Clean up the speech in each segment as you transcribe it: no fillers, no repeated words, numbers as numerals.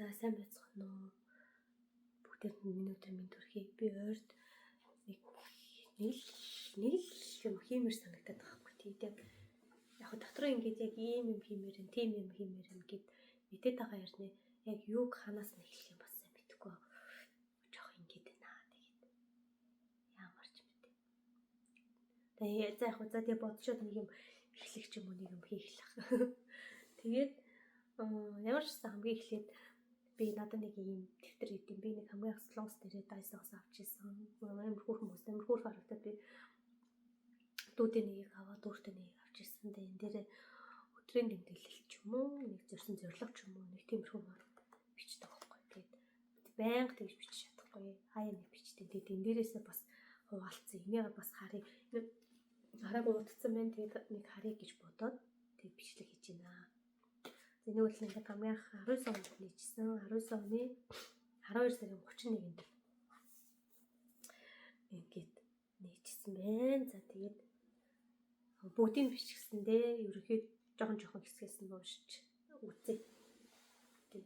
За, сайн байцгаана уу? Бүгдээр миний өдөр минь төрхий. Би ойрд нэг нэг л нэг л юм хиймэр санагдаад байгаа хгүй тий. Яг яг дотроо ингээд яг ийм юм хиймээр юм, тийм юм хиймээр юм гэд мэдээд байгаа ярнэ. Яг юуг ханаас нь эхлэх юм бас сайн мэдэхгүй. Жох ингээд байна. Тэгээд ямар ч мэдээ. Тэгээ за яг за тэгээ бодчоод нэг юм эхлэх ч юм уу, нэг юм хийх. Тэгээд ямар ч гэсэн хамгийн эхлээд би надад нэг ийм дэвтэр идэм. Би нэг хамгийн анх Солонгос дээрээ Daiso-оос авч ирсэн. Амар хөөрхөн хүмүүс, амар хөөрхөн харагдаад би дүүдээ нэгийг аваад өөртөө нэгийг авч ирсэн. Тэгээ энэ дээрээ өдрийн тэмдэглэл ч юм уу, нэг зорьсон зорилго ч юм уу, нэг тиймэрхүү юм бичдэг байхгүй. Тэгээд байнга тэгж бичиж чадахгүй. Хаяа нэг бичдэг. Тэгээд энэ дээрээсээ бас хуваалцсан. Энийг бас харъя. Харааг удацсан байна. Тэгээд нэг харъя гэж бодоод тэгээд бичлэг хийж байна. Энийг бол ингээд хамгийн анх 19 онд нээжсэн. 19 оны 12 сарын 31-нд ингээд нээжсэн байна. За, тэгээд бүгдийг бичгэсэндээ ерөнхийд жоохон жоохон хэсгээс нь уншиж үзье. Тэг.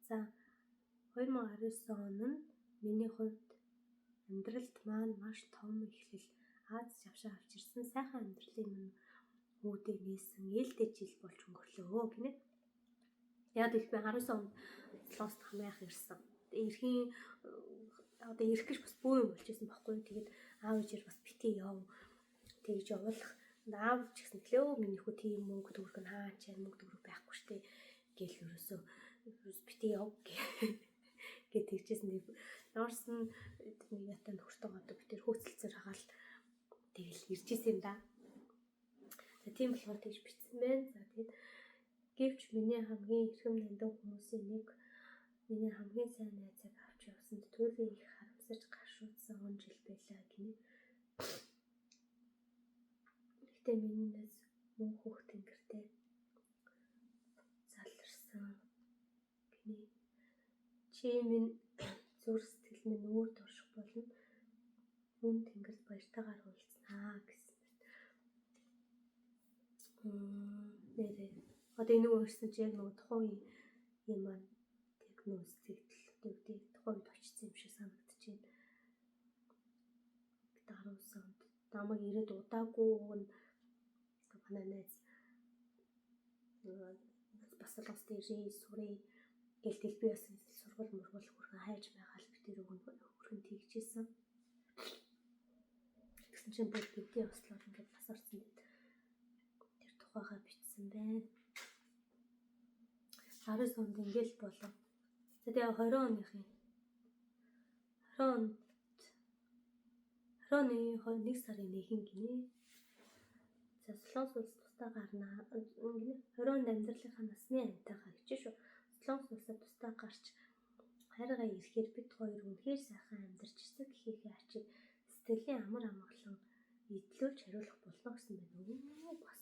За, 2019 он нь миний хувьд амьдралд маань маш том эхлэл, аз жавшаа авчирсан, сайхан амьдралын минь үүдийг нээсэн ээлтэй жил болж өнгөрлөө гинэ. Яг л би 19 онд Солонгост хамгийн анх ирсэн. Эрхийн одоо ирэх гэж бас бөө юм болж исэн байхгүй. Тэгээд аав ээжээр бас битгий яв. Тэгж явуулах аав ч гэсэн төлөө миний хүү тийм мөнгө төгрөг нь хаа чаа мөнгө төгрөг байхгүй штэ гэл ерөөсөө битгий яв гэ тэгжсэн. Ямарсан нэг ятаа нөхөртөө одоо би тэр хөөцөлцөр хагаал тэгэл ирж исэн юм да. За, тийм болохоор тэгж бичсэн байна. За, тэгээд гэвч миний хамгийн эрхэм нандин хүмүүсийн нэг миний хамгийн сайн найзыг авч явсанд туйлын их харамсаж гашуудсан он жил байлаа гинэ. Гэхдээ миний найз мөн хөх тэнгэртэй заларсан гинэ. Чи минь зүрх сэтгэл минь өөр дурших болно. Мөн тэнгэрт баяртайгаар уулзнаа гэсэн. Нэрээ. Одоо энийг уншсан чи яг нөгөө тухайн үеийн юм маань яг нөгөө сэтгэл одоо юу гэдэг тухайн үед очсон юм шиг санагдчихэв. Гэтэ 19 онд намайг ирээд удаагүй нь манай найз бас Солонгост ирээ сурыг гэл тэл би бас сургууль мургуул хүрхэн хайж байгаа л би тэр өгөн хүрхэн тэгжсэн. Тэгсэн чинь бүр бидний ослоор ингээд бас орсон гэд тэр тухайгаа бичсэн байна. 19 онд ингээл болов. За, тэгээ 20 оныхын 20 онд 20 оны 1 сарын 1 гинэ. За, Солонгос улс тусдаа гарнаа. Гинэ 20 онд амьдралынхаа насны амтайгаа гэж шүү. Солонгос улсад тусдаа гарч хайргаа ирэхээр бид хоёр үнэхээр сайхан амьдарч эцэг эхийнхээ ачийг сэтгэлийн амар амгалан эдлүүлж хариулах болно гэсэн байна. Өө, бас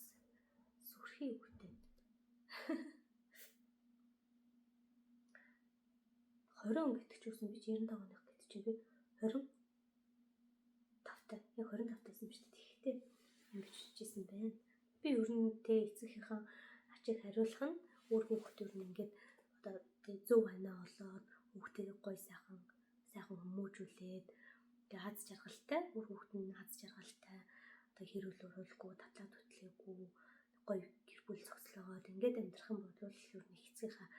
сүрхий үгтэй. 20 он гэдэг ч үсэн би 95 оных гэдэг чинь би 25 таа. Яг 25 тайсан шүү дээ. Тэгэхдээ ингэж бичижсэн байна. Би ер нь тэ эцэгийнхээ ачийг хариулах нь өөр хүүхэд ер нь ингээд одоо тэ зөв ханаа олоод хүүхдээ гой сайхан сайхан хүмүүжүүлээд тэгээ аз жаргалтай үр хүүхэд нь аз жаргалтай одоо хэрүүл уруулгүй, татлаа түтлээгүй гоё гэр бүл зохицлогоод ингээд амьдрах юм бол ер нь эцэгийнхээ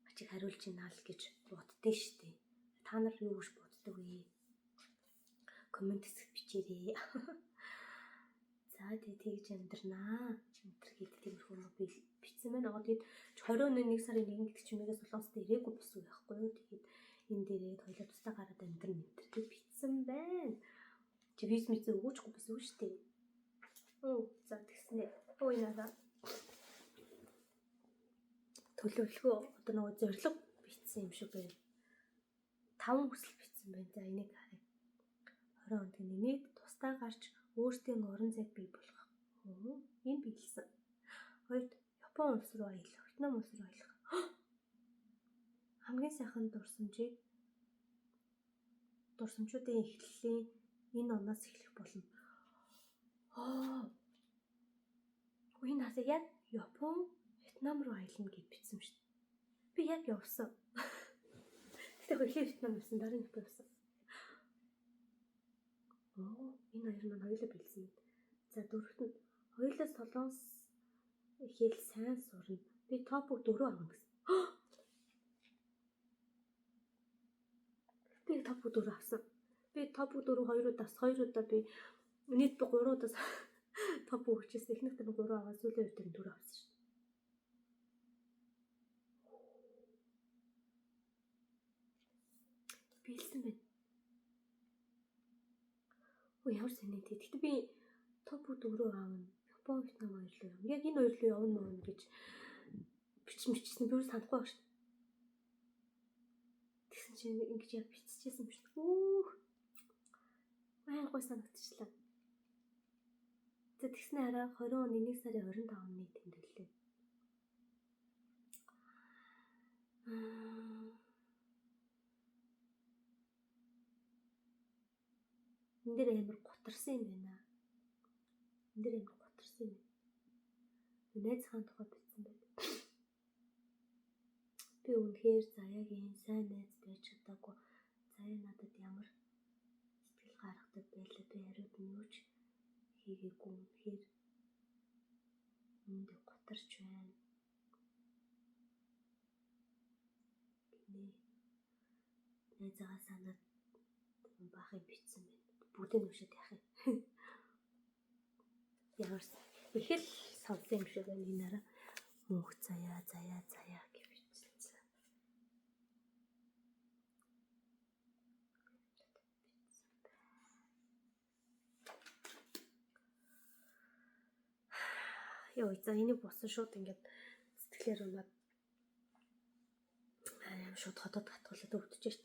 ачийг хариулж ийна л гэж боддөө штэ. Та нар юу гэж боддог вэ? Коммент хэсэгт бичээрэй. За, тэгээ тэгж амьдрнаа. Өнтер гээд тиймэрхүү юм би бичсэн байна. Аа, тэгээд 20 оны 1 сарын 1 гэдэг чинь мэгээс Солонгост ирээгүй байсан байхгүй юу? Тэгээд энэ дээрээ хоёлоо тусдаа гараад амьдрна энэ төр гэж бичсэн байна. Чи виз миз өгөөчгүй байсан үү штэ. Оо, за, тэгснэ. Ой, надаа төлөвлөгөө одоо нөгөө зорилго бичсэн юм шиг байна. 5 хүсэл бичсэн байна. За, энийг харъя. 20 онд нэг тусдаа гарч өөрсдийн орон зайг бий болгох. Энэ биелсэн. Хоёрт Япон улс руу аялах, Вьетнам улс руу аялах. Хамгийн сайхан дурсамжуудын эхлэлийн энэ оноос эхлэх болно. Аа. Энэ хасаа яг Япон, Вьетнам руу аялна гэж бичсэн шүү дээ. Би яг явсан. Гэтэ эхлээ Вьетнам явсан, дараа нь Япон явсан. Оо, энэ хоёр маань хоёулаа бэлдсэн юм. За дөрөвт нь хоёулаа солонгос хэл сайн сурна. Би TOPIK 4 авна гэсэн. Би TOPIK 4 авсан. Би TOPIK 4 хоёр удаа авсан. Хоёр удаа би нийт би 3 удаа TOPIK өгчээсэн. Эхнийх нь 3 аваад сүүлийн хоёр дээр нь 4 авсан шүү. Биелсэн байна. Өө ямар сони тий. Гэхдээ би TOPIK 4 аавна. Япон, Вьетнам хоёр руу явна. Яг энэ хоёр руу явна уу гэж бичсэн би юу санахгүй баг шүү. Тэгсэн чинь ингэж яг биччихсэн юм шүү. Өөх. Амар гой санагдчихлаа. За тэгснэ хараа 20 оны 1 сарын 25-ны тэмдэглэлээ. Энэ дээр амар гутарсан юм байна. Энэ дээр амар гутарсан юм байна. Найзынхаа тухай бичсэн байт. Би үнэхээр Заяагийн сайн найз байж чадаагүй. Заяа надад ямар сэтгэл гаргадаг байлаа. Би хариуд нь юу ч хийгээгүй. Үнэхээр үүндээ гутарч байна. Гинэ. Найзаагаа санаад баах юм бичсэн байна. Бүгдийг нь уншаад яах юм. Ямар их л сонсон юм шиг байна энэ араа. Мөнх заяа, заяа, заяа гэж бичсэн. Йоо, за энийг босон шууд ингээд сэтгэлээр унаад шууд хотод гатгуулаад өвдөж шít.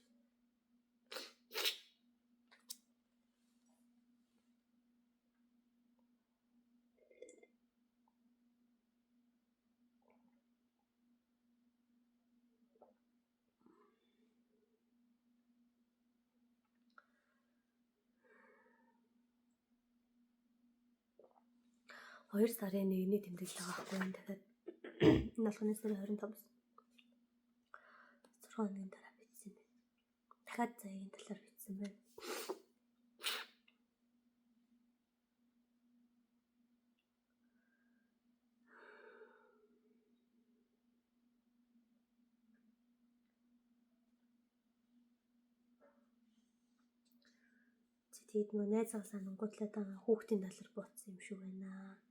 Хоёр сарын 1-ний тэмдэглэл байгаа байхгүй юу? Дахиад энэ болгоны сарын 25-аас 6 хоногийн дараа бичсэн юм байна. Дахиад заяагийн талаар бичсэн байна. Тэгээд нөгөө найзгаа санангуудлаа хүүхдийн талаар бодсон юм шиг байна.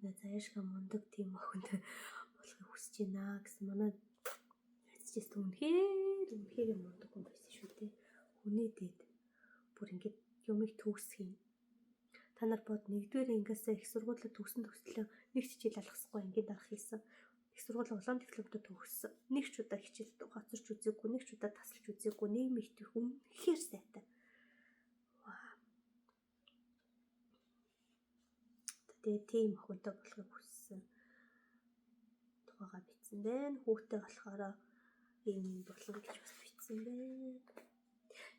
Тэгээд заяашгаа мундаг тийм охин болохыг хүсэж байна гэсэн манай найз чинь үнэхээр мундаг хүн байсан шүү дээ. Хүний дэд бүр ингээд юмыг төгсөх юм. Та нар бод нэгдүгээр ангиасаа их сургуулиуд төгсөн төгслөө нэг хичээл алгасахгүй ингээд дарах хийсэн. Их сургууль улаан дипломтой төгссөн. Нэг ч удаа хичээл хоцорч үзээгүй, нэг ч удаа тасалж үзээгүй, нийгмийн итгэх үнэхээр сайтай. Тэгээ тийм охинтой болохыг хүссэн тухайгаа бичсэн байна. Хүүхдээ болохоор ийм болно гэж бас бичсэн байна.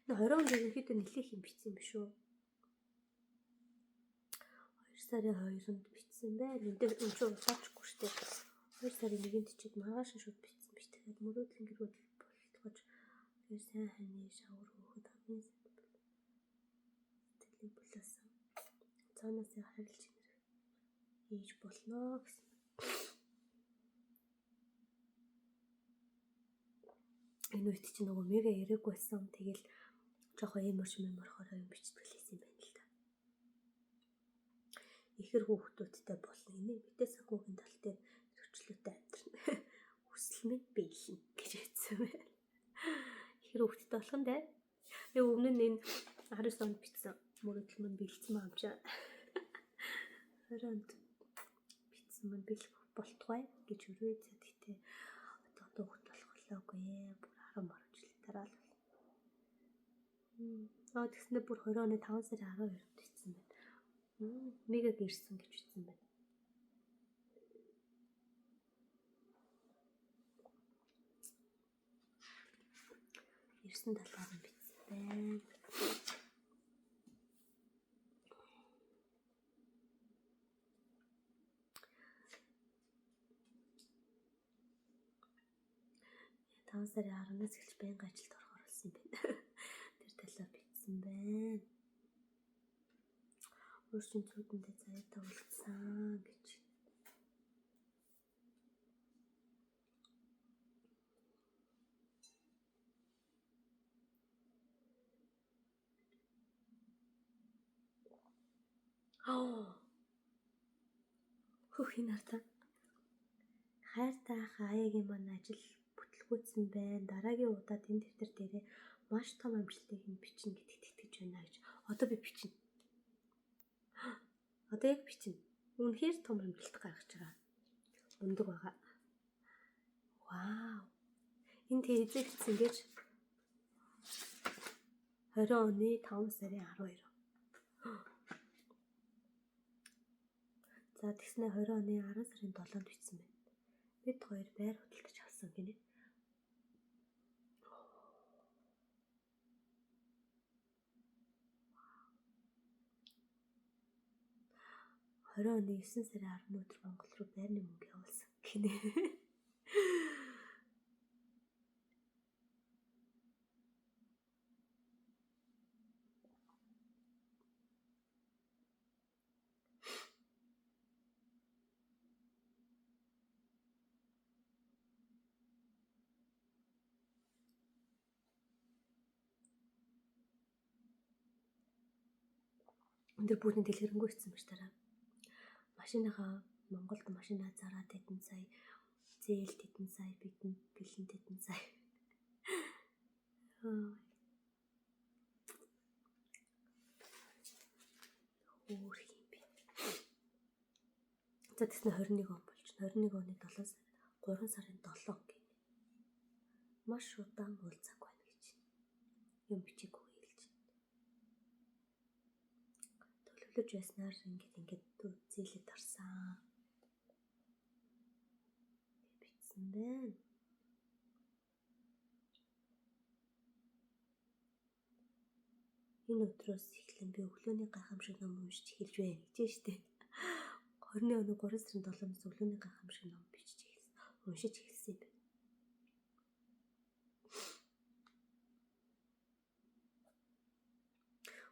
Энэ 20 онд ерөнхийдөө нэлээх юм бичсэн биш үү? 2 сарын 2-нд бичсэн байна. Энд дээр энэ чинь улаачгүй шүү дээ. 2 сарын 1-нд чид маргааш шууд бичсэн биш. Тэгэхээр мөрөөдлийн гэрүүд болтгож тэр сайн ханы шавар хөөхөд хамгийн сайн сэтгэлийг булаасан. Цаанаасаа харилж хийж болно гэсэн. Энэ үед чинь нөгөө мега яриаг байсан. Тэгэл жоохон эморч меморхороо юм бичдэг л хийсэн юм байна л да. Ихэр хүүхдүүдтэй болно. Энийг мэдээ санхүүгийн тал дээр зөрчлөөтэй амьдрна. Хүсэл минь биелнэ гэж хэлсэн байна. Ихэр хүүхдтэй болох нь дээ. Тэгээ өмнө нь энэ 19 онд бичсэн мөрөөдөл минь биелсэн байгаа юм чи. 20 онд бичсэн маань биелэх болтугай гэж өрөөд. Гэхдээ одоо хүүхд болохлоогүй ээ. Бүр 10 гаруй жилийн дараа л болно. Аа тэгснээр бүр 20 оны 5 сарын 12-нд бичсэн байна. Мега гэрсэн гэж бичсэн байна. Ирсэн талаар нь бичсэн байна. 5 сарын 10-наас эхэлж байнга ажилд орохоор болсон юм байна. Тэр талаар бичсэн байна. Өөрчн цүүдэндээ заяатай уулзсан гэж. Аа. Хөх энэ хартаа. Хайртай ах Аягийн маань ажил бүтлгүүцсэн байна. Дараагийн удаад энэ дэвтэр дээрээ маш том амжилтыг нь бичнэ гэдэгт итгэж байна гэж. Одоо би бичнэ. Одоо яг бичнэ. Үнэхээр том амжилт гаргаж байгаа. Ундаг байгаа. Вау. Энэ тэг эзэн бичсэн гэж 20 оны 5 сарын 12. За тэгснэ 20 оны 10 сарын 7-нд бичсэн байна. Бид хоёр байр худалдаж авсан гинэ. 20 оны 9 сарын 10 өдөр Монгол руу байрны мөнгө явуулсан гинэ. Өндөр бүрний дэлгэрэнгүй хийсэн байж тараа. Машиныхаа Монголд машина зараад хэдэн сая, зээл хэдэн сая, бидэнд бэлэн хэдэн сая. Хөөх юм бэ. За тэгснэ 21 он болж 21 оны 7 сар 3 сарын 7 гинэ. Маш удаан уулзаагүй байна гэж. Юм бичээгүй хэлж. Төлөвлөж байснаар ингээд зээлээ дарсан. Бичсэн байна. Энэ өдрөөс эхлэн би өглөөний гайхамшиг ном уншиж эхэлж байна гэж штэ. 20 оны 3 сарын 7-наас өглөөний гайхамшиг ном бичиж эхэлсэн. Уншиж эхэлсэн юм байна.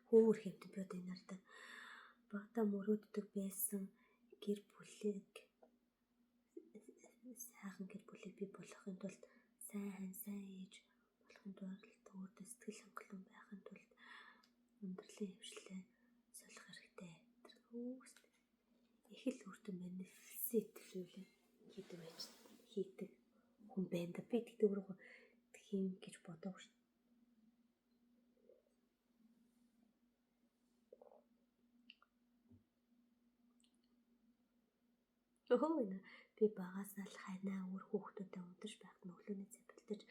Хөөр хэмтэн би одоо энэ нартай багада мөрөөддөг байсан гэр бүлийг сайхан гэр бүлийг бий болгохын тулд сайн хан сайн ээж болохын тулд өөртөө сэтгэл хангалуун байхын тулд өндөрлөн хөвшлээ солих хэрэгтэй. Их л өөртөө манифестийлүүлээ хийдэг байж хийдэг хүн байна да. Би тэгтээ өөрөө тийм гэж бодоогүй шүү. Өө би багасаа л ханаа өөр хүүхдүүдэд унтаж байхад нь өглөөний цай бэлдэж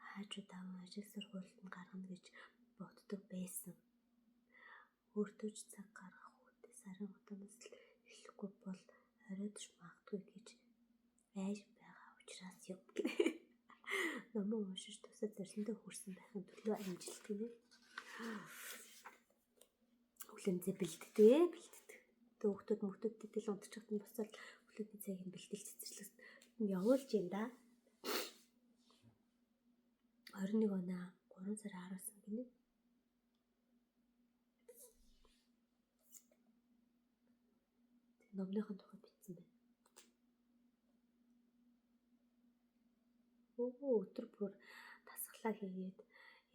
хаажуу даван ажил сургуульд нь гаргана гэж боддог байсан. Өөртөө ч цаг гаргах үедээ сарын хугацаанаас л эхлэхгүй бол оройтож магадгүй гэж айж байгаа учраас юм. Номоо уншиж тусаад зорилгондоо хүрсэн байхын төлөө амжилт гинэ. Өглөөний цай бэлддэг. Тэг хүүхдүүд мөхтүүдтэй л унтчихад нь босоод өглөөний цайг нь бэлдэл цэцэрлэгт явуулж юм да. 21 оноо 3 сарын 10-сан гинэ. Номныхон тухай бичсэн байна. Өдөр бүр тасгалаа хийгээд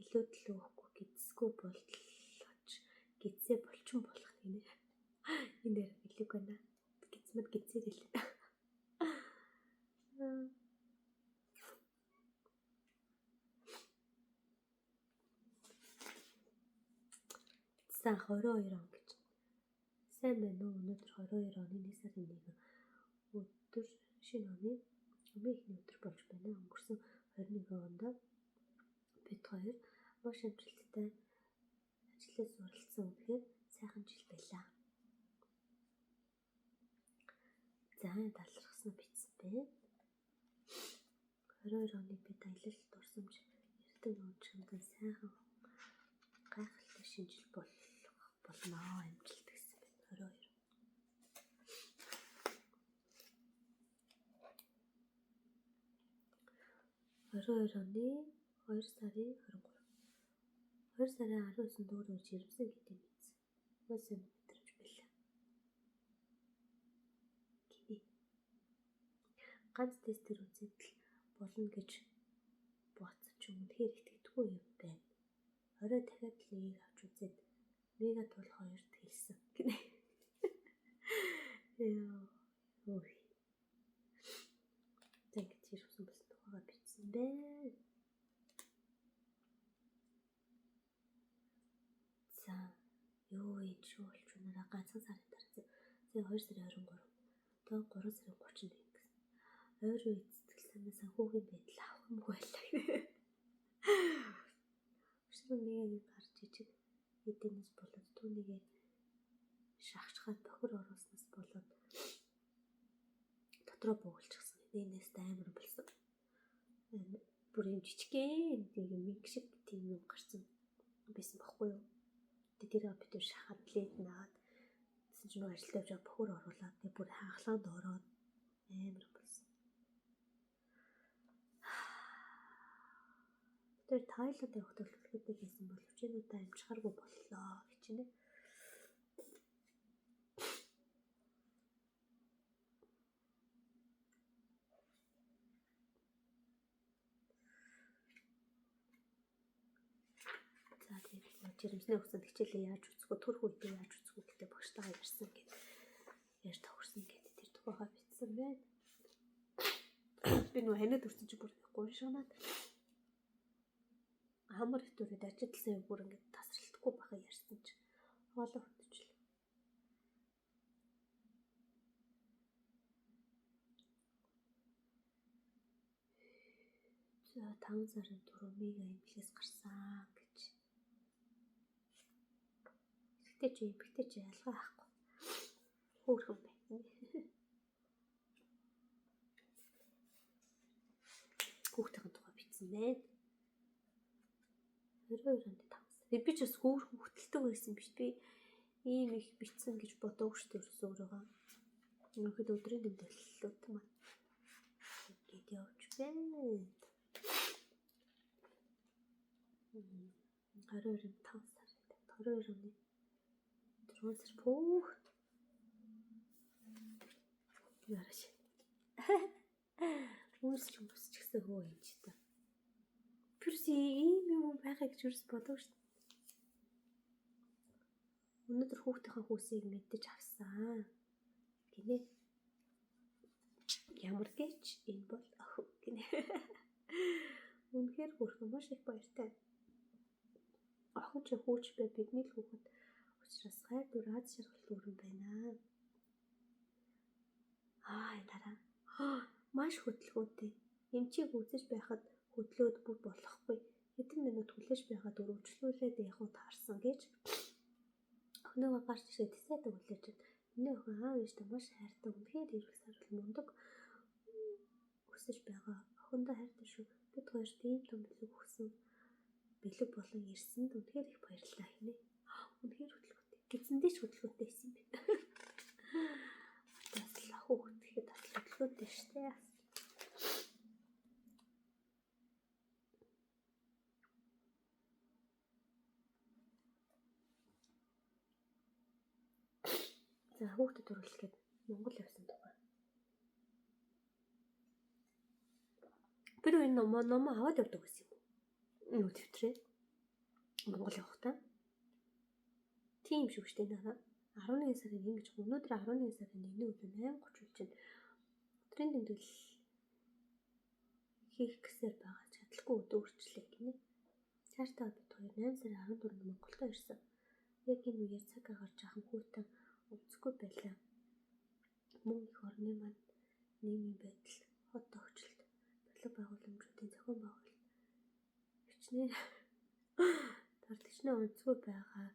илүү төлөө өгөхгүй гидсгүй болтлооч гидсээ болчин болох гинэ. Энэ дээр билег байна. Гидсмэд гидсээр хэлээ. За 22 он гэж. Сайн байна уу? Өнөөдөр 22 оны 1 сарын 1 өдөр шинэ оны хамгийн эхний өдөр болж байна. Өнгөрсөн 21 онд бид хоёр маш амжилттай ажлаа суралцсан. Үнэхээр сайхан жил байлаа. За талархсан бичсэн байна. 22 оны бид аялал дурсамж эрдэнэ унчинд сайхан гайхалтай шинжил болно амжилт гэсэн байна. 22. 22 оны 2 сарын 23. 2 сарын 19-нд өөрөө жирэмсэн гэдэг мэдсэн. Маш сайн мэдрэмж байлаа. Гинэ. Ганц тестээр үзээд л болно гэж бодсон ч үнэхээр итгэдэггүй юм байна. Орой дахиад л нэгийг авч үзээд мега тул хоёрт хэлсэн гинэ. Яа. Ой. За ингэж жирэмсэн болсон тухайгаа бичсэн байна. За юу энэ шүү олчунараа ганцхан сарын дараа сая 2 сарын 23 одоо 3 сарын 31 гэсэн. Ойр үед сэтгэл санаа санхүүгийн байдал авах юм байлаа. Өчигдөр мегагийн гар жижиг эдэнэс болоод түүнийгээ шахшгаад бохир оруулснаас болоод дотроо буугалчихсан. Энээс амар болсон. Бүр юм жижигхэн нэг юм миг шиг тийм юм гарсан байсан бохгүй юу. Тэгээ тэр бид тэр шахаад лед наад гэсэн чинь нөгөө ажилд явж байгаа бохир оруулаад тэгээ бүр хагалаанд ороод амар болсон. Тэр Таиланд явах төлөвлөгөөтэй байсан боловч энэ удаа амжихааргүй боллоо гэж нэ. За тэгээд жирэмсний хугацаанд хичээлээ яаж үзэх вэ, төрөх үедээ яаж үзэх вэ гэдэг багштайгаа ярьсан гэд ярьж тохирсон гэд тэр тухайгаа бичсэн байна. Би нөгөө ханиад өрсөн чи бүр гуншигнаад амар их түрээд ажилтсан юм бүр ингээд тасралтгүй баха ярьсан чи хоолой хөтчлээ. За 5 сарын 4 мега эмнэлгээс гарсан гэж. Эрэгтэй чи эмэгтэй чи ялгаа ахгүй. Хөөрхөн байна. Хүүхдийн тухай бичсэн байна. 22 онд 5 сар. Би ч бас хөөрхөн хөтэлдэг байсан биш. Би ийм их бичсэн гэж бодоогүй шүү дээ ерөөсөө өөрийгөө. Ерөнхийдөө өдрийн тэмдэглэлүүд маань ингээд явж байна. 22 5 сар. 22 оны 6 сар пүүх. Яраш. Хүмүүс ч хүмүүс ч гэсэн хөө юм чи та. Тэрс ийм юм байхаа гэж юус бодоогүй шүү дээ. Өнөөдөр хүүхдийнхээ хүүсийг мэдэж авсан гинэ. Ямар гэж энэ бол охин гинэ. Үнэхээр хөөрхөн маш их баяртай. Охин чи хүүч бай бидний л хүүхэд учраас хайр дур аз жаргал дүүрэн байна. Аа дараа. Маш хөдөлгөөнтэй. Эмчийг үзэж байхад хөдлөөд бүр болохгүй. Хэдэн минут хүлээж байгаад өргөжлүүлээд явахыг таарсан гэж. Охиноогоо гарч ирээд сайдан хүлээж байна. Миний охин аав ээжтэй маш хайртай. Үнэхээр эрх сарвал мундаг өсөж байгаа. Охиндоо хайртай шүү. Бид хоёрт ийм том бэлэг өгсөн. Бэлэг болон ирсэнд үнэхээр их баярлалаа хинэ. Үнэхээр хөдөлгөөнтэй. Гэзэндээ ч хөдөлгөөнтэй байсан юм байна. Бас л хүүхэд гэхэд бас хөдөлгөөнтэй шүү дээ. За хүүхдэд төрүүлэхэд Монгол явсан тухай. Тэр энэ ном аваад явдаг байсан юм уу? Юу төвтрээ. Монгол явахдаа. Тийм шүү дээ нараа. 11 сарын ингэж өнөөдөр 11 сарын 1-ний өдөр 8:30 болж байна. Өдрийн тэмдэглэл хийх гэсээр байгаа чадалгүй өдөр өөрчлөлээ гинэ. Цаашдаа бид хоёр 8 сарын 14-нд Монголдо ирсэн. Яг энэ үеэр цаг агаар жаахан хүйтэн өнцгүй байлаа. Мөн эх орны маань нийгмийн байдал, хот тохиолдолт, барилга байгууламжуудын зохион байгуулалт хичнээн тардагчны өнцгүй байгаа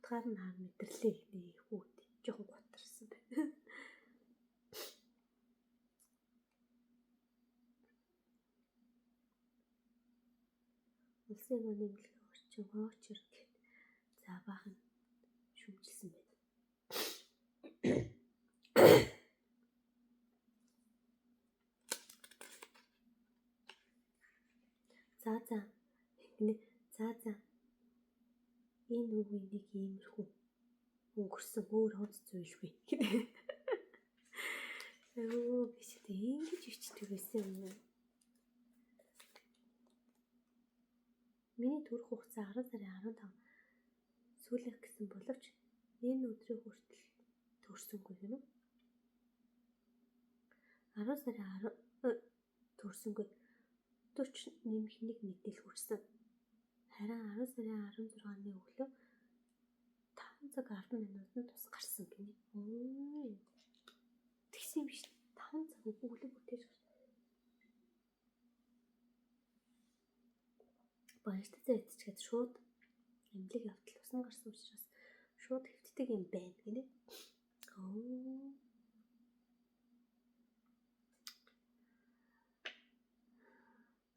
утгаар нь хаа мэдэрлээ гинэ хүүт. Жохон гутарсан байна. Улсын маань эмнэлгийн орчин гоочор гэхэд за баахан шүмжилсэн байна. За за гинэ. За за. Энэ үгүй нэг иймэрхүү өнгөрсөн өөр онц зүйлгүй. Өө би ч ингэж ичдэг байсан юм уу? Миний төрөх хугацаа 10 сарын 15 сүүлэх гэсэн боловч энэ өдрийг хүртэл төрсөнгүй гэнэ. 10 сарын 10 төрсөнгүй 40 нэмэх нэг мэдээлэл хүрсэн. Харин 10 сарын 16-ны өглөө 5 цаг 10 минутанд тус гарсан гинэ. Өө. Тэгсэн юм биш. 5 цаг өглөө бүтээж гарсан. Баяртай зай идчихээд шууд эмнэлэг явтал усан гарсан учраас шууд хэвтдэг юм байна гинэ. Өө.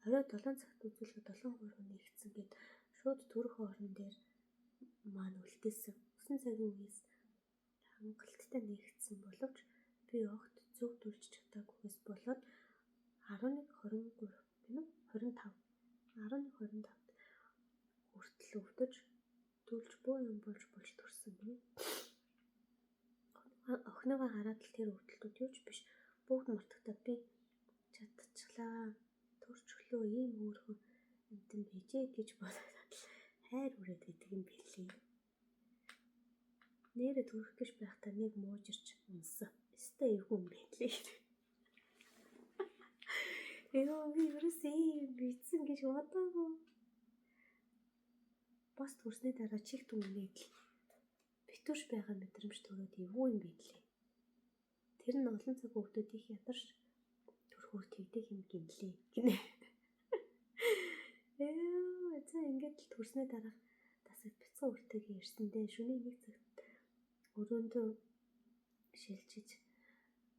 Орой 7 цагт үзүүлэхэд 7% нэгдсэн гэд шууд төрөх орон дээр маань үлдээсэн. Усан цагийн үеэс хангалттай нэгдсэн боловч би огт зөв дүлж чадаагүйгээс болоод 11:23 гэнэ 25 11:25-д хүртэл өвдөж дүлж буу юм болж болж төрсөн гинэ. Охиныгоо хараад л тэр өвдөлтүүд юу ч биш бүгд мартагдаад би чадчихлаа. Төрч өглөө ийм хөөрхөн амьтан байжээ гэж бодоод хайр хүрээд байдаг юм билээ. Нээрээ төрөх гэж байхдаа нэг муужирч унсан. Өстой эвгүй юм байлээ. Йоо би ерөөсөө ийм битсэн гэж бодоогүй. Бос төрсний дараа чих түмнээд л битүүрч байгаа мэдрэмж төрөөд эвгүй юм билээ. Тэр нь олон цаг өвдөд их ядарч төрхөөр тэгдэг юм гинлээ гинэ. За ингээд л төрсний дараах тасаг бяцхан өртөөгөө ирсэндээ шөнийн нэг цагт өрөөндөө шилжиж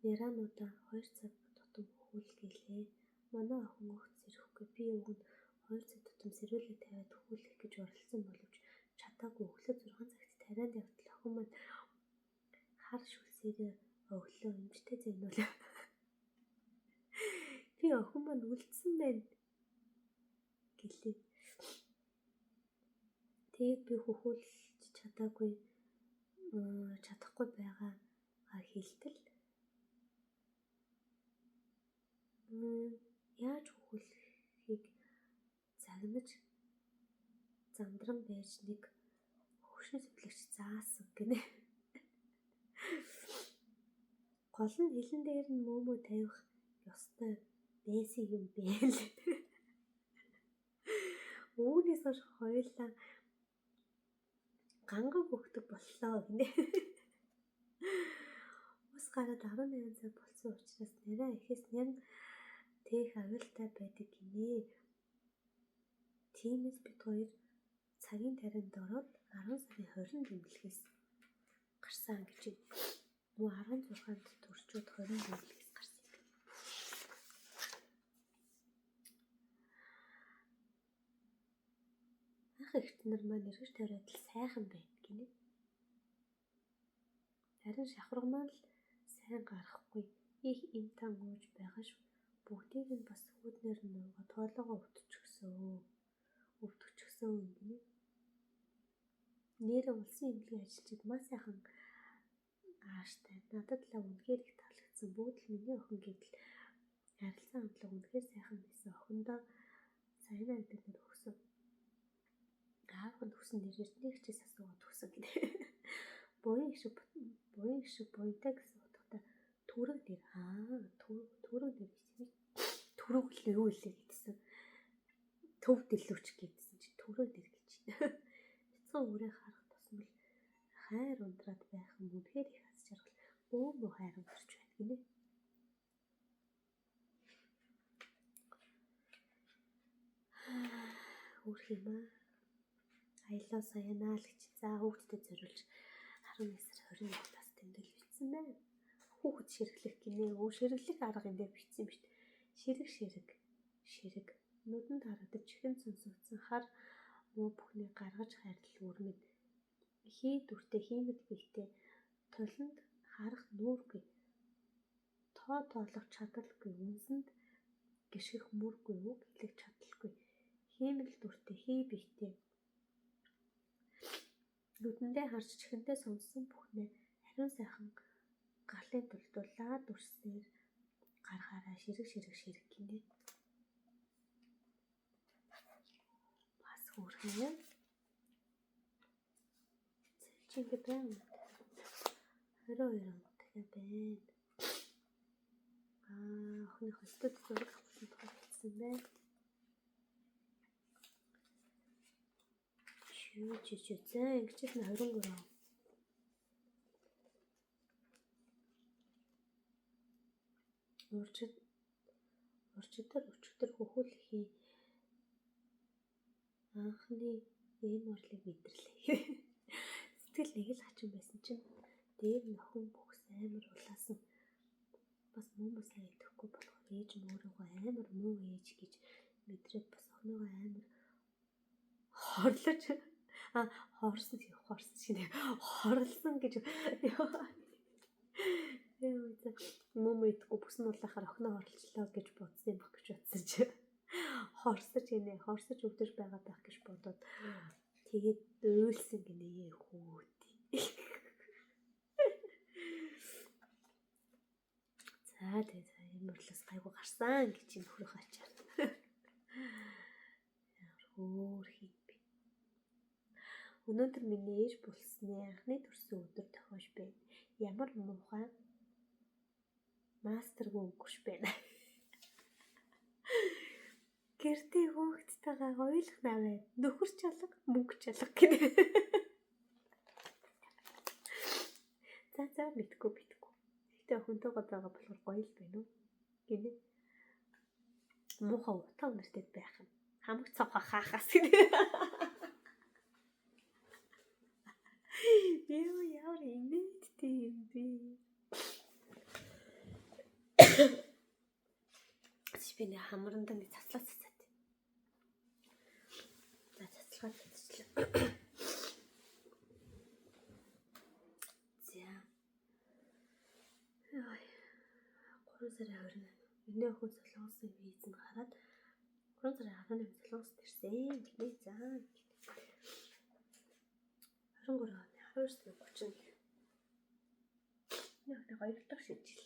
Нерануудаа 2 цаг тутам хөхүүлгэлээ. Манай охин огт сэрэхгүй. Би уг нь 2 цаг тутам сэрүүлэг тавиад хөхүүлэх гэж оролдсон боловч чадаагүй. Өглөө 6 цагт тарианд явтал охин маань хар шүлсээрээ өглөө эмчтэй загнуулаа. Би охин маань үлдсэн байна гэлээ. Тэгээд би хөхүүлж чадаагүй чадахгүй байгаагаа хэлтэл яаж хөхүүлэхийг загнаж зандран байж нэг хөгшин зөвлөгч заасан гинэ. Гол нь хилэн дээр нь мөөмөө тавих ёстой байсан юм бэ л. Үүнээс хойш хоёулаа ганган хөхдөг боллоо гинэ. Ус гараад 18 цаг болсон учраас нэрээ ихэс нян тээх аюултай байдаг гинэ. Тиймээс бид хоёр цагийн тарианд ороод 10 сарын 20-нд эмнэлгээс гарсан гэж. Мөн 16-нд төрчөөд 20-нд эмнэлгээс гарсан юм. Ах эгчнэр маань эргэж тавиад л сайхан байна гинэ. Харин шавхраг маань л сайн гарахгүй. Их им тан ууж байгаа шүү. Бүгдийг нь бас хүүднээр нь уугаад хоолойгоо өвдчихсөн. Өвдөгчсөн гинэ. Нээрээ улсын эмнэлгийн ажилчид маш сайхан ааштай. Надад л үнэхээр их таалагдсан. Бүгд л миний охин гэдэл харилцан хандлага үнэхээр сайхан байсан. Охиндоо саяна гэдэг нэр өгсөн. Аав нь өгсөн нэр Эрдэнэ хичээс асуугаад өгсөн гинэ. Буян шиг буянтай гэсэн утгатай түрэг нэр. Түрэг нэр гэж юм. Түрэг л юу илээ гэдсэн. Төв дэлгүүч гэдсэн чи түрэг нэр гэж. Бяцхан үрээ харах тусмал хайр ундраад байх нь үнэхээр их аз жаргал. Бөөмөө хайр ундарч байна гинэ. Хөөх юм аа. Аялаа саянаа л гэж. За хүүхдэд зориулж 11 сар 21-аас тэмдэглэл бичсэн байна. Хүүхэд ширхлэх гинэ. Өө ширхлэх арга энэ дээр бичсэн юм шүү дээ. Ширэг ширэг ширэг нүдэнд харагдаж чихэн сонсогдсон хар муу бүхнийг гаргаж хайрлал үрмэд. Хий дүртэй хиймэд бэлтэй толинд харах нүүргүй. Тоо тоолох чадалгүй үнсэнд гიშгэх мөргүй үг хэлэх чадалгүй. Хиймэл дүртэй, хий биетэй. Нүдэндээ харж чихэндээ сонссон бүхнээ ариун сайхан галын дулдулаа дүрсээр гаргаараа ширэг ширэг ширэг гинэ. Бас хөөрхөн юм. Чи ингэ байна юм. 22 он дахиад байна. Аа, охины хөлтөд зураг авсан тухай хэлсэн байна. Чүү чүү чүү. За ингэж л 23 он. Урчидэр өчигдөр хөхүүлэхийн анхны энэ урлыг мэдэрлээ. Сэтгэл нэг л хачин байсан чинь дээр нөхөн бүхс амар улаасан. Бас муу сайн идэхгүй болохоор ээж нь өөрийгөө амар муу ээж гэж мэдрээд бас охиныгоо амар хорлож хорсон хорсон шинэ хорлсон гэж муу идэхгүй бүс нь улаахаар охиноо хорлолчлоо гэж бодсон юм баг гэж бодсон чи хорсож гинэ хорсож өвдөж байгаа байх гэж бодоод тэгээд уйлсан гинэ хүүт. За тэгээ за энэ мөрлөөс гайгүй гарсан гэж юм нөхрөх ачаар. Ямар хөөх юм бэ. Өнөөдөр миний ээж болсны анхны төрсөн өдөр тохиож байна. Ямар муухай мастергүй өнгөрч байна. Гэртээ хүүхдтэйгээ хоёулах наваа нөхөр чалга мөнгө чалга гинэ. За за мэдгүй. Гэхдээ охинтойгоо байгаа болохоор гоё л байна уу гинэ. Муухай утаа үнэртэй байх юм. Хамаг цавха хаахаас гинэ. Юу ямар инээдтэй юм бэ? Би нэг хамрандаа нэг цацлаа цацаад. За цацлахад цацлаа. За. 3 сарын 28. Миний охин Солонгосын виз нь гараад 3 сарын 18 Солонгост ирсэн гинэ. За. 23 оны 2 сарын 31. Миний охины 2 дахь шинжил.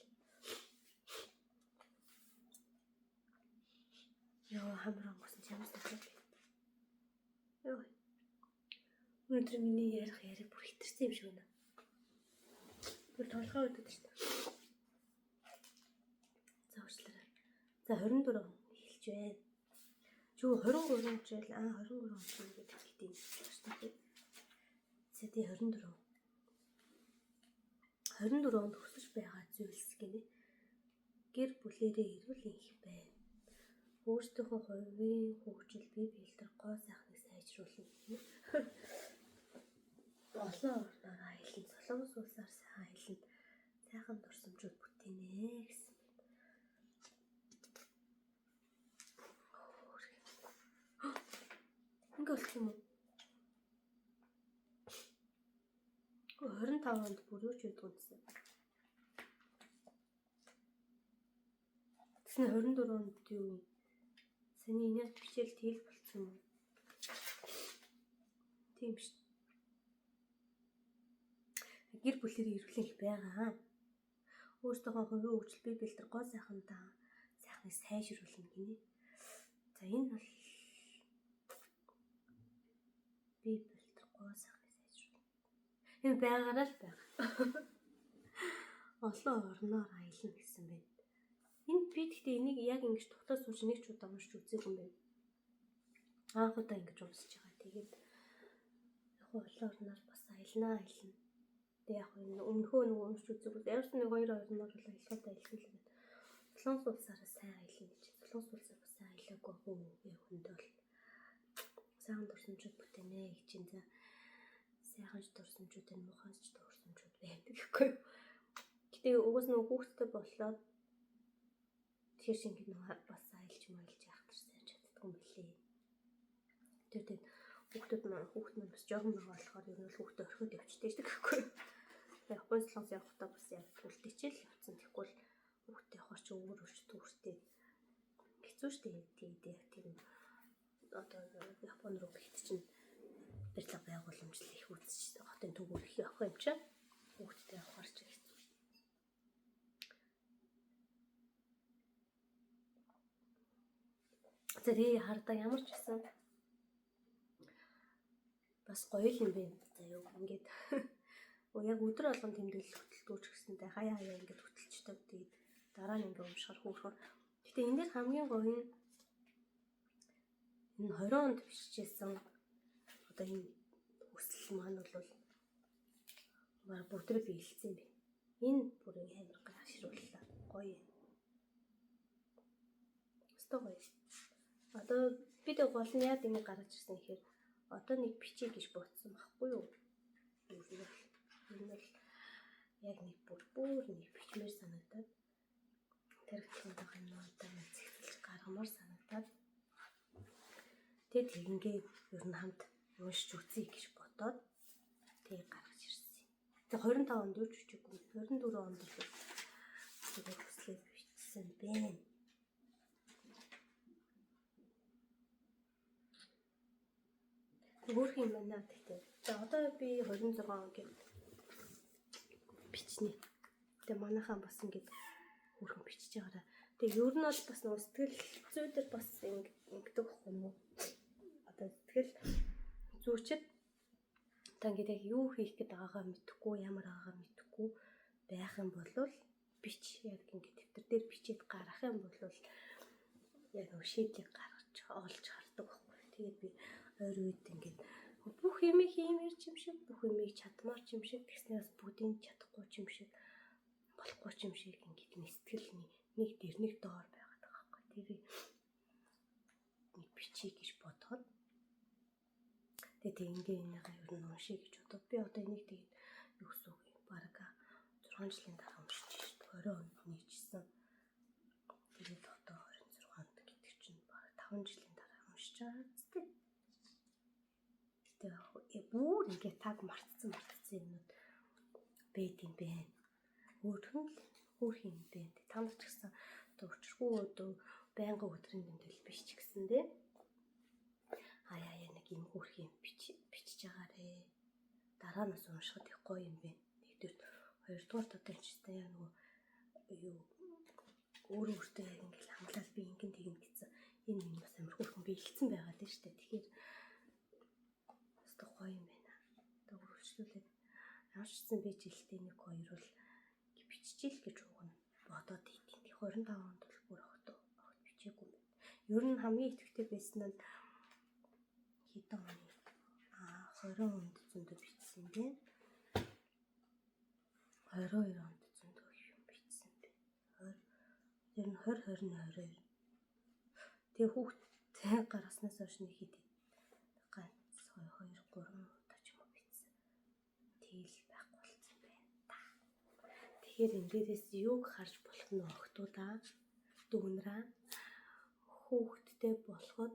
Йоо хамар онгосон ч ямар сайн бэ. Йоо. Өнөөдөр миний ярих яриаг бүр хитэрсэн юм шиг байна. Бүр толгой өвдөд шүү дээ. За уучлаарай. За 24 он эхэлж байна. Чүү 23 жил 23 он гэдэг гэдэг юм шүү дээ. За тий 24. 24 онд өсөж байгаа зүйлс гинэ. Гэр бүлэрээ эрүүл энх байна. Өөрсдийнхөө хувийн хөгжил, бие биелдэр гоо сайхныг сайжруулна гинэ. Олон орноор аялан, Солонгос улсаар сайн аялан, сайхан дурсамжууд бүтээнэ гэсэн байна. Ингээ болох юм уу? 25 онд бүр юу ч байдгүй гэсэн. Тэгсэн 24 онд юу юм? Саний энэ хичээл тэгэл болцсон юм уу? Тийм шүү. Гэр бүлэрээ эрүүлэх байгаа. Өөрсдийнхөө хувийн хөгжил, бие бэлтэр гоо сайхан сайхныг сайжруулна гинэ. За энэ бол бие бэлтэр гоо сайхныг сайжруулна. Энэ байгаараа л байгаа. Олон орноор аялна гэсэн байна. Энэ би гэхдээ энийг яг ингэж тухлаа сууж нэг ч удаа уншиж үзээгүй юм байна. Анх удаа ингэж уншиж байгаа. Тэгээд яг олон орноор бас аялнаа аялна. Тэгээ яг энэ өмнөхөө нэг уншиж үзээгүй. Ямар ч нэг хоёр орноор бол аялахад аялсан л байна. Солонгос улсаараа сайн аялна гэж. Солонгос улсаар бас сайн аялаагүй хөө яг хүнд бол сайхан дурсамжууд бүтээнэ гэж чинь за сайхан ч дурсамжууд байна, муухай ч дурсамжууд байдаг гэхгүй. Гэтэ угаас нөгөө хүүхдтэй боллоо тэр шиг ингэ нөгөө бас аялж маялж яах тэр сайн чаддгүй юм билээ. Тэр тэгээд хүүхдүүд маань хүүхд маань бас жоохон байгаа болохоор ер нь бол хүүхдээ орхиод явчихдаг шүү дээ гэхгүй. Япон Солонгос явахдаа бас яг үлдээчихэл явцсан. Тэгэхгүй бол хүүхдээ явахаар чи өөр өөрчтөө хүртээ хэцүү шүү дээ. Тэгээд яг тийм Одоо Япон руу гэхэд чинь барилга байгууламжлал их үзэж хотын төвөөр их явах юм чинь хүүхдтэй явахаар ч хэцүү. За тэгээ хардаа ямар ч гэсэн бас гоё л юм байна. За юу ингээд яг өдөр болгон тэмдэглэл хөтэлдүү ч гэсэнтэй хаяа хаяа ингээд хөтөлчдөг. Тэгээд дараа нь ингээд уншихаар хөөрхөр. Гэтэ энэ дээр хамгийн гоё нь энэ 20 онд бичижсэн одоо энэ хүсэл маань бол баг бүгдрээ биелсэн юм байна. Энэ бүр амар гашрууллаа. Гоё юм. Өстой гоё. Одоо бид гол нь яад энийг гаргаж ирсэн гэхээр одоо нэг бичиж гэж бодсон байхгүй юу? Ер нь бол яг нэг бүр нэг бичмээр санагдаад тархинд байгаа юмнуудаа нэг зэгцэлж гаргамаар санагдаад тэгээд тэгингээ ер нь хамт уншиж үзье гэж бодоод тэгээ гаргаж ирсэн. Тэгээ 25 онд юу ч бичээгүй. 24 онд л тэгээд хүслээ бичсэн бэ. Хөөрхөн юм байна гэхдээ. За одоо би 26 он гээд бичнэ. Тэгээ манайхаа бас ингээд хөөрхөн бичиж байгаараа. Тэгээ ер нь бол бас нөгөө сэтгэл зүй дээр бас ингэдэг байхгүй юу? Одоо сэтгэл зүйчид та ингээд яг юу хийх гээд байгаагаа мэдэхгүй, ямар байгаагаа мэдэхгүй байх юм бол бич яг ингээд дэвтэр дээр бичээд гаргах юм бол яг нөгөө шийдлийг гаргаж олж хардаг байхгүй. Тэгээд би ойр үед ингээд бүх юмыг хиймээр ч юм шиг, бүх юмыг чадмаар ч юм шиг, тэгснээс бүгдийг чадахгүй ч юм шиг, болохгүй ч юм шиг ингээд нэг сэтгэл нэг дээр нэг доор байгаад байгаа байхгүй. Тэр нэг бичиж гэж бодоход тэгээд ингээ энийгээ ер нь уншия гэж бодоод би одоо энийг тэгээд юу гэсэн үг юм бараг 6 жилийн дараа уншиж шít 20 онд нийжсэн. Тэгээд одоо 26 онд гэдэг чинь бараг 5 жилийн дараа уншиж байгаа зү. Гэтэ бүр ингээ таг мартцсан юмнууд байд юм бэ. Өөрхөн л хөөх юм бэ. Та нар ч гэсэн одоо өчргүү одоо байнгын өдрийн тэмдэглэл биш ч гэсэн дээ. Аяа нэг юм хөөх юм бичиж байгаарэ. Дараа нь бас уншихад их гоё юм бэ. Нэгдүгээр, хоёрдугаар одоо энэ ч гэсэн яг нөгөө юу өөрөө өөртөө яг ингээл хангалаад би ингэн тэгнэ гэсэн энэ юм бас амар хөөрхөн биелсэн байгаа л шүү дээ. Тэгэхээр бас гоё юм байна. Одоо үргэлжлүүлээд ямар ч гэсэн би жилдээ нэг хоёр бол биччихэл гэж уг нь бодоод ийтин. 25 онд бол бүр огт бичээгүй юм байна. Ер нь хамгийн идэвхтэй байсан нь хэдэн оны 20 онд зөндөө бичсэн юм бэ. 22 онд зөндөө их юм бичсэн бэ. 20 ер нь 20 21 22. Тэгээ хүүхдээ гаргаснаас хойш нэг хэд ганц 2 3 удаа ч юм уу бичсэн. Тэгэл байхгүй болсон байна та. Тэгэхээр энэ дээрээс юуг харж болох нь охтуудаа дүүнраа хүүхэдтэй болоход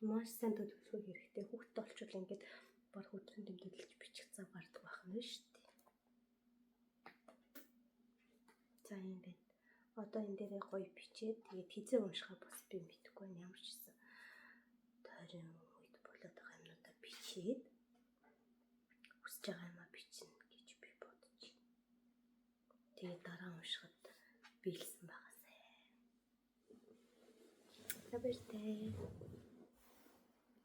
маш сайн төлөвлөгөө хэрэгтэй. Хүүхэдтэй олчвол ингээд баг өдрийн тэмдэглэж бичих цаг гардаг байх нь шүү дээ. За юм байна. Одоо энэ дээрээ гоё бичээд тэгээд хизээ уншихаа бас би мэдэхгүй байна. Ямар ч гэсэн тойрон үед болоод байгаа юмнуудаа бичээд хүсэж байгаа юмаа бичнэ гэж би бодож байна. Тэгээд дараа уншихад биелсэн байгаасай. За баяртай.